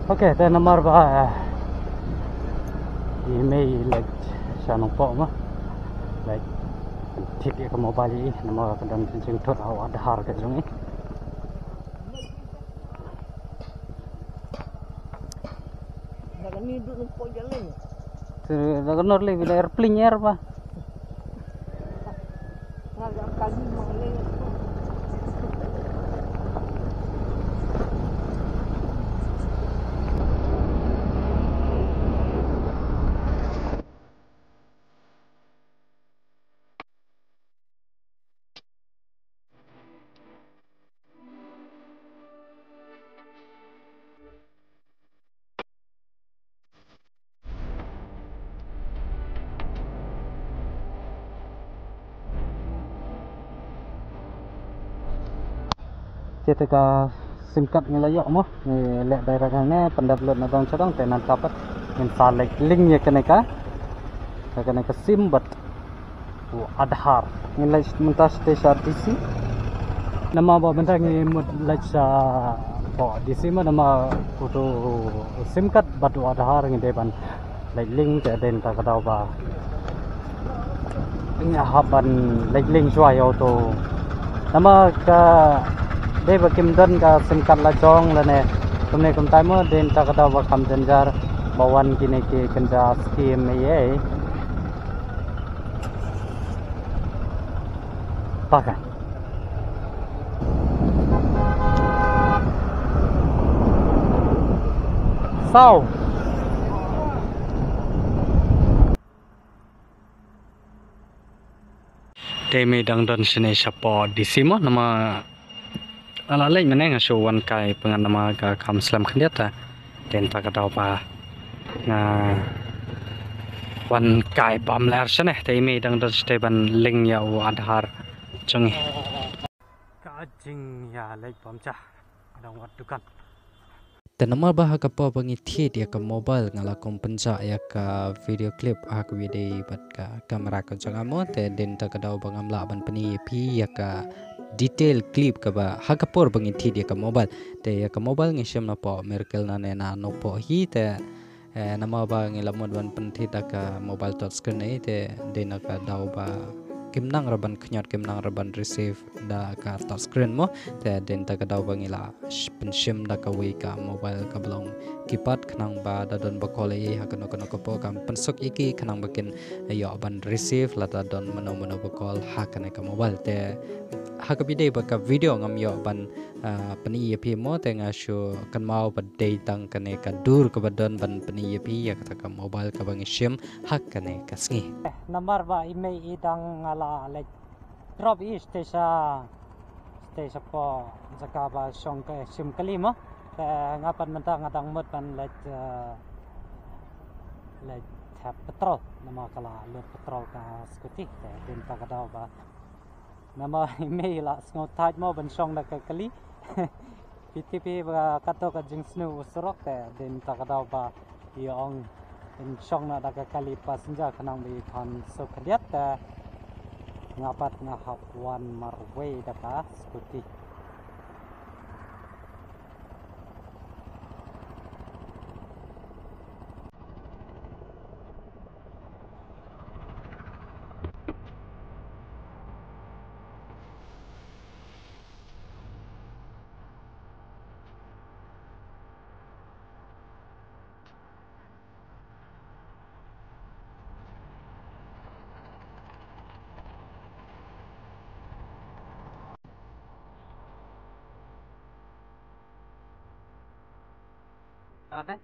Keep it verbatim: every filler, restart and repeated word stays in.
Okay, te namar ba i mei i leit sha Nongpoh ma, leit thied ïa ka mobile i, namar ka don jingthut ha u Aadhaar ka jong i. Te da ka nor le bila airplane air ba. Te te ka sim card ngi la ïoh mo, ngi leh direct hangne, pyndep lut na dong sha dong, te nangta pat ngin sa leit link ïa kane ka, ïa kane ka sim bad u Aadhaar. Ngi leit mynta sha D C. Namar ba mynta ngi mut leit sha, oh, D C ma, namar uto u sim card bad u Aadhaar ngi dei ban leit link, te dei na kata ka daw ba ngi hap ban leit link shuwa ïa uto. Namar ka dei ba kim don ka sim card la jong lane kumne kumtai mo, dei na kata ka daw ba kham jynjar ba wan kine ki kynja skim ei ei. Pakai. Saw. Te i mei i dang don shane shapoh D C mo, namar nga la leit mynne nga shu wan kai pyngngad namar ka kham slem khyndiat, te dei na kata ka daw ba nga wan kai bam lyer shane. Te i mei i dang don shatei ban link ïa u Aadhaar jong i. Ka jingïaleit bam ja, nga dang wad dukan. Te namar ba ha ka por ba ngi thied ïa ka mobile nga la kum pynjah ïa ka video clip ha kaba ïadei bad ka camera ka jong nga mo, te dei na kata ka daw ba ngam lah ban pyni ïa phi ïa ka detail clip kaba ha ka por ba ngi thied ïa ka mobile. Te ïa ka mobile ngi shim napoh Miracle na ne na Nongpoh hi, te eh, namar ba ngi la mut ban pynthied da ka mobile touch screen ei, te dei na ka daw ba kim nang ruh ban khñiot, kim nang ruh ban receive da ka touch screen mo, te dei na ka daw ba ngi la sh-, pynshim da kawei ka mobile kaba long keypad, khnang ba da don ba call ei ei ha kano kano ka por kam pynsuk ïa ki, khnang ba kin ïoh ban receive lada don mano mano ba call ha kane ka mobile. Te ha kaba ïadei bad ka video ngam ïoh ban ah, pyni ïa phi mo, te nga shu kynmaw ba dei tang kane ka dur kaba don ban pyni ïa phi ïa kata ka mobile kaba ngi shim ha kane ka sngi. Eh, namar ba i mei i dang, nga la leit drop i sha station, station hapoh jaka ba shong ka shim kali mo. Te nga pat mynta nga dang mut ban leit, eh, leit thep petrol, namar ka la lut petrol ka scooty. Te dei na kata ka daw ba namar i mei i la sngewthait mo ban shong da ka kali. Phi tip hi ba kato ka jingsniew u surok, te dei na kata ka daw ba i ong in shong noh da ka kali passenger khnang ba i kham suk khyndiat, te nga pat nga hap wan marwei da ka scooty. Ada?